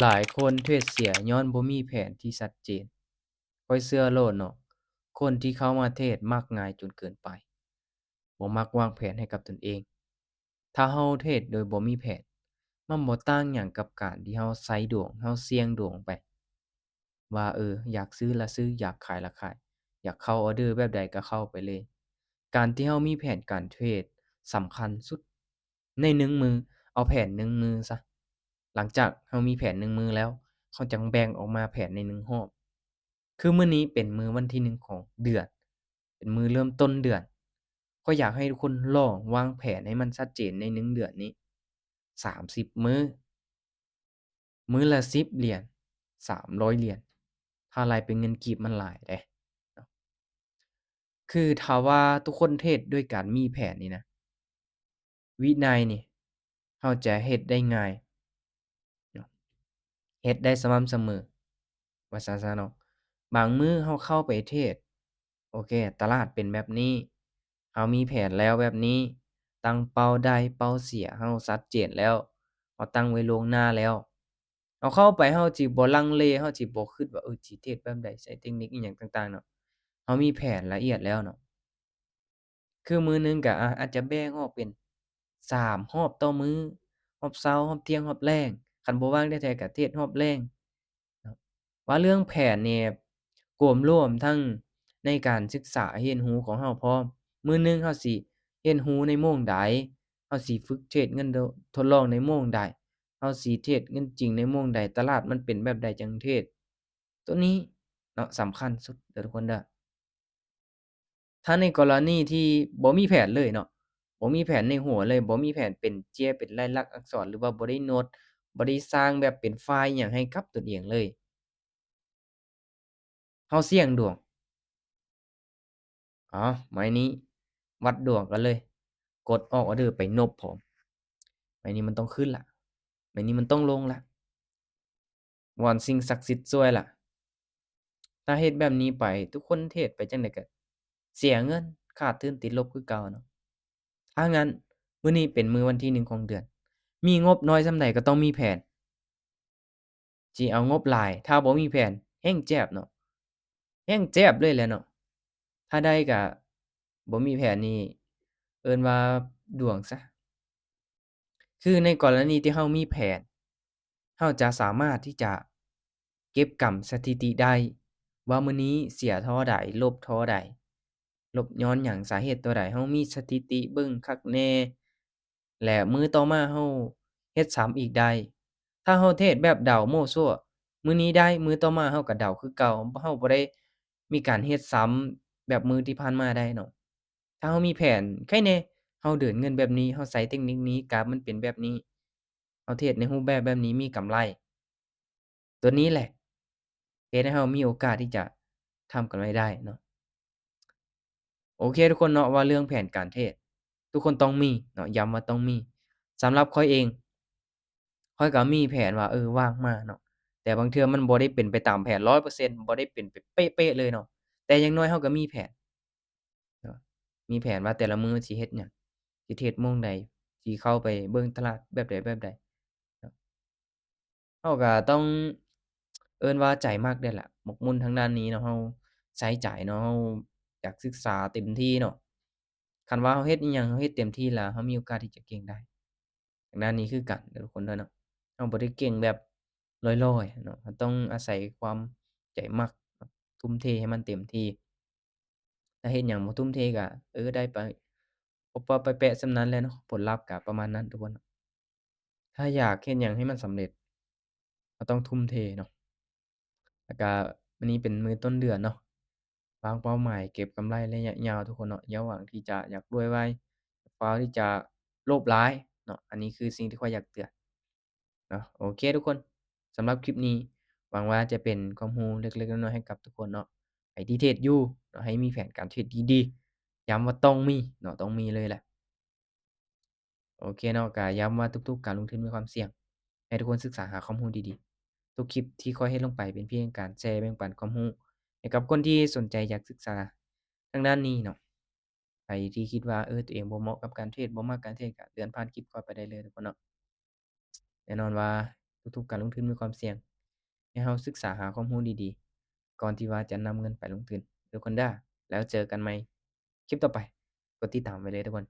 ຫຼາຍຄົນເທຣດເສຍຍ້ອນບໍ່ມີແຜນທີ່ຊັດເຈນ. ຂ້ອຍເຊື່ອໂລດເນາະ, ຄົນທີ່ເຂົ້າມາເທຣດມັກງ່າຍຈົນເກີນໄປ, ບໍ່ມັກວາງແຜນໃຫ້ກັບຕົນເອງ. ຖ້າເຮົາເທຣດໂດຍບໍ່ມີແຜນ, ມັນບໍ່ຕ່າງຫຍັງກັບການທີ່ເຮົາໃຊ້ດວງ, ເຮົາສ່ຽງດວງໄປ ວ່າ ເອີ ຢາກຊື້ລະຊື້, ຢາກຂາຍລະຂາຍ, ຢາກເຂົ້າອອເດີແບບໃດກໍເຂົ້າໄປເລີຍ. ການທີ່ເຮົາມີແຜນການເທຣດສຳຄັນສຸດໃນໜຶ່ງມື້, ເອົາແຜນໜຶ່ງມື້ຊະ. ຫຼັງຈາກເຮົາມີແຜນໜຶ່ງມື້ແລ້ວ, ເຮົາຈັ່ງແບ່ງອອກມາແຜນໃນໜຶ່ງຮອບ. ຄືມື້ນີ້ເປັນມື້ວັນທີໜຶ່ງຂອງເດືອນ, ເປັນມື້ເລີ່ມຕົ້ນເດືອນ. ຂ້ອຍຢາກໃຫ້ທຸກຄົນລອງວາງແຜນໃຫ້ມັນຊັດເຈນໃນໜຶ່ງເດືອນນີ້ ສາມສິບມື້, ມື້ລະສິບຫຼຽນ, ສາມຮ້ອຍຫຼຽນ, ຖ້າໄລ່ເປັນເງິນກີບມັນຫຼາຍເດ້. ຄືຖ້າວ່າທຸກຄົນເທຣດດ້ວຍການມີແຜນນີ້ນະ, ວິໄນນີ້ເຮົາຈະເຮັດໄດ້ງ່າຍເນາະ, ເຮັດໄດ້ສະໝ່ຳສະເໝີ ວ່າຊັ້ນຊະເນາະ. ບາງມື້ເຮົາເຂົ້າໄປເທຣດ, ໂອເຄ, ຕະຫຼາດເປັນແບບນີ້, ເຮົາມີແຜນແລ້ວແບບນີ້, ຕັ້ງເປົ້າໄດ້ເປົ້າເສຍເຮົາຊັດເຈນແລ້ວ, ເຮົາຕັ້ງໄວ້ລ່ວງໜ້າແລ້ວ. ເຮົາເຂົ້າໄປ ເຮົາຊິບໍ່ລັງເລ, ເຮົາຊິບໍ່ຄິດວ່າ ເອີ ຊິເທຣດແບບໃດ, ໃຊ້ເຕັກນິກອີ່ຫຍັງຕ່າງໆເນາະ. ເຮົາມີແຜນລະອຽດແລ້ວເນາະ. ຄືມື້ໜຶ່ງກະ ອາ ອາດຈະແບ່ງອອກເປັນສາມຮອບຕໍ່ມື້, ຮອບເຊົ້າ, ຮອບທ່ຽງ, ຮອບແລງ. ຄັນບໍ່ວ່າງແທ້ໆກະເທຣດຮອບແລງເນາະ. ວ່າເລື່ອງແຜນນີ້ ກວມລວມທັງໃນການສຶກສາຮຽນຮູ້ຂອງເຮົາພ້ອມ. ມື້ໜຶ່ງເຮົາຊິຮຽນຮູ້ໃນໂມງໃດ, ເຮົາຊິຝຶກເທຣດເງິນທົດລອງໃນໂມງໃດ, ເຮົາຊິເທຣດເງິນຈິງໃນໂມງໃດ, ຕະຫຼາດມັນເປັນແບບໃດຈັ່ງເທຣດ. ໂຕນີ້ເນາະ ສຳຄັນສຸດເດີທຸກຄົນເດີ. ຖ້າໃນກໍລະນີທີ່ບໍ່ມີແຜນເລີຍເນາະ, ບໍ່ມີແຜນໃນຫົວເລີຍ, ບໍ່ມີແຜນເປັນເຈ້ຍ ເປັນລາຍລັກອັກສອນ ຫຼືວ່າບໍ່ໄດ້ໂນ້ດ, ບໍ່ໄດ້ສ້າງແບບເປັນໄຟລ໌ຫຍັງໃຫ້ກັບຕົນເອງເລີຍ, ເຮົາສ່ຽງດວງ. ເອົາ ໄມ້ນີ້ວັດດວງກັນເລີຍ, ກົດອອກອອເດີໄປນົບພ້ອມ. ໄມ້ນີ້ມັນຕ້ອງຂຶ້ນລະ, ໄມ້ນີ້ມັນຕ້ອງລົງລະ, ວອນສິ່ງສັກສິດຊ່ວຍລະ. ຖ້າເຮັດແບບນີ້ໄປ, ທຸກຄົນເທຣດໄປຈັ່ງໃດກໍເສຍເງິນ, ຂາດທຶນ, ຕິດລົບຄືເກົ່າເນາະ. ຖ້າຊັ້ນ, ມື້ນີ້ເປັນມື້ວັນທີໜຶ່ງຂອງເດືອນ, ມີງົບນ້ອຍສ່ຳໃດກໍຕ້ອງມີແຜນ. ຊິເອົາງົບຫຼາຍ, ຖ້າບໍ່ມີແຜນ ແຮ່ງແຈບເນາະ, ແຮ່ງແຈບເລີຍແຫຼະເນາະ. ຖ້າໄດ້ກະ ບໍ່ມີແຜນນີ້ ເອີ້ນວ່າດວງຊະ. ຄືໃນກໍລະນີທີ່ເຮົາມີແຜນ, ເຮົາຈະສາມາດທີ່ຈະເກັບກຳສະຖິຕິໄດ້ ວ່າມື້ນີ້ເສຍທໍ່ໃດ, ລົບທໍ່ໃດ, ລົບຍ້ອນຫຍັງ, ສາເຫດຕົວໃດ, ເຮົາມີສະຖິຕິເບິ່ງຄັກແນ່ ແລະ ມື້ຕໍ່ມາເຮົາເຮັດຊ້ຳອີກໄດ້. ຖ້າເຮົາເທຣດແບບເດົາມົ້ວຊົ່ວ, ມື້ນີ້ໄດ້, ມື້ຕໍ່ມາເຮົາກໍເດົາຄືເກົ່າ, ເຮົາບໍ່ໄດ້ມີການເຮັດຊ້ຳແບບມື້ທີ່ຜ່ານມາໄດ້ເນາະ. ຖ້າເຮົາມີແຜນ, ໃຄແນ່ເຮົາເດີນເງິນແບບນີ້, ເຮົາໃຊ້ເຕັກນິກນີ້, ກາຟມັນເປັນແບບນີ້, ເຮົາເທຣດໃນຮູບແບບແບບນີ້, ມີກຳໄລ. ຕົວນີ້ແຫຼະເຮັດໃຫ້ເຮົາມີໂອກາດທີ່ຈະທຳກຳໄລໄດ້ເນາະ. ໂອເຄທຸກຄົນເນາະ, ວ່າເລື່ອງແຜນການເທຣດ ທຸກຄົນຕ້ອງມີເນາະ, ຢ້ຳວ່າຕ້ອງມີ. ສຳລັບຂ້ອຍເອງ, ຂ້ອຍກໍມີແຜນວ່າ ເອີ ວາງມາເນາະ, ແຕ່ບາງເທື່ອມັນບໍ່ໄດ້ເປັນໄປຕາມແຜນຮ້ອຍເປີເຊັນ, ບໍ່ໄດ້ເປັນໄປເປະໆເລີຍເນາະ, ແຕ່ຢ່າງໜ້ອຍເຮົາກໍມີແຜນເນາະ, ມີແຜນວ່າແຕ່ລະມື້ຊິເຮັດຫຍັງ, ຊິເທຣດໂມງໃດ, ຊິເຂົ້າໄປເບິ່ງຕະຫຼາດແບບໃດແບບໃດເນາະ. ເຮົາກໍຕ້ອງເອີ້ນວ່າໃຈມັກໄດ້ລະ, ໝົກໝຸ່ນທາງດ້ານນີ້ເນາະ, ເຮົາໃສ່ໃຈເນາະ, ເຮົາຢາກສຶກສາເຕັມທີ່ເນາະ. ຄັນວ່າເຮົາເຮັດອີ່ຫຍັງ, ເຮົາເຮັດເຕັມທີ່ລະ, ເຮົາມີໂອກາດທີ່ຈະເກັ່ງໄດ້. ທາງດ້ານນີ້ຄືກັນເດີທຸກຄົນເດີເນາະ, ເຮົາບໍ່ໄດ້ເກັ່ງແບບລອຍໆເນາະ, ເຮົາຕ້ອງອາໄສຄວາມໃຈມັກ, ທຸ່ມເທໃຫ້ມັນເຕັມທີ່. ຖ້າເຮັດຫຍັງບໍ່ທຸ່ມເທກະ ເອີ ໄດ້ໄປ ປົບປັບແປະໆສ່ຳນັ້ນແຫຼະເນາະ, ຜົນລັບກະປະມານນັ້ນທຸກຄົນ. ຖ້າຢາກເຮັດຫຍັງໃຫ້ມັນສຳເລັດ ເຮົາຕ້ອງທຸ່ມເທເນາະ. ແລ້ວກະມື້ນີ້ເປັນມື້ຕົ້ນເດືອນເນາະ, ວາງເປົ້າໝາຍເກັບກຳໄລໄລຍະຍາວທຸກຄົນເນາະ, ຢ່າຫວັງທີ່ຈະຢາກລວຍໄວ, ຟ້າວທີ່ຈະໂລບຫຼາຍເນາະ. ອັນນີ້ຄືສິ່ງທີ່ຂ້ອຍຢາກເຕືອນ ເນາະ. ໂອເຄທຸກຄົນ, ສຳລັບຄລິບນີ້ ຫວັງວ່າຈະເປັນຄວາມຮູ້ເລັກໆນ້ອຍໆໃຫ້ກັບທຸກຄົນເນາະ. ໃຜທີ່ເທຣດຢູ່ເນາະ, ໃຫ້ມີແຜນການເທຣດດີໆ, ຢ້ຳວ່າຕ້ອງມີເນາະ, ຕ້ອງມີເລີຍແຫຼະ. ໂອເຄເນາະ, ກະຢ້ຳວ່າທຸກໆການລົງທຶນມີຄວາມສ່ຽງ, ໃຫ້ທຸກຄົນສຶກສາຫາຄວາມຮູ້ດີໆ. ທຸກຄລິບທີ່ຂ້ອຍເຮັດລົງໄປເປັນພຽງການແຊແບ່ງປັນຄວາມຮູ້ໃຫ້ກັບຄົນທີ່ສົນໃຈຢາກສຶກສາທາງດ້ານນີ້ເນາະ. ໃຜທີ່ຄິດວ່າ ເອີ ຕົວເອງບໍ່ເໝາະກັບການເທຣດ, ບໍ່ມັກການເທຣດ, ກະເລື່ອນຜ່ານຄລິບຂ້ອຍໄປໄດ້ເລີຍທຸກຄົນເນາະ. ແນ່ນອນວ່າ ທຸກໆການລົງທຶນມີຄວາມສ່ຽງ. ໃຫ້ເຮົາສຶກສາຫາຄວາມຮູ້ດີໆ ກ່ອນທີ່ວ່າຈະນຳເງິນໄປລົງທຶນ. ທຸກຄົນເດີ້ ແລ້ວເຈີກັນໃໝ່ຄລິບຕໍ່ໄປ. ກົດຕິດຕາມໄວ້ເລີຍທຸກຄົນ.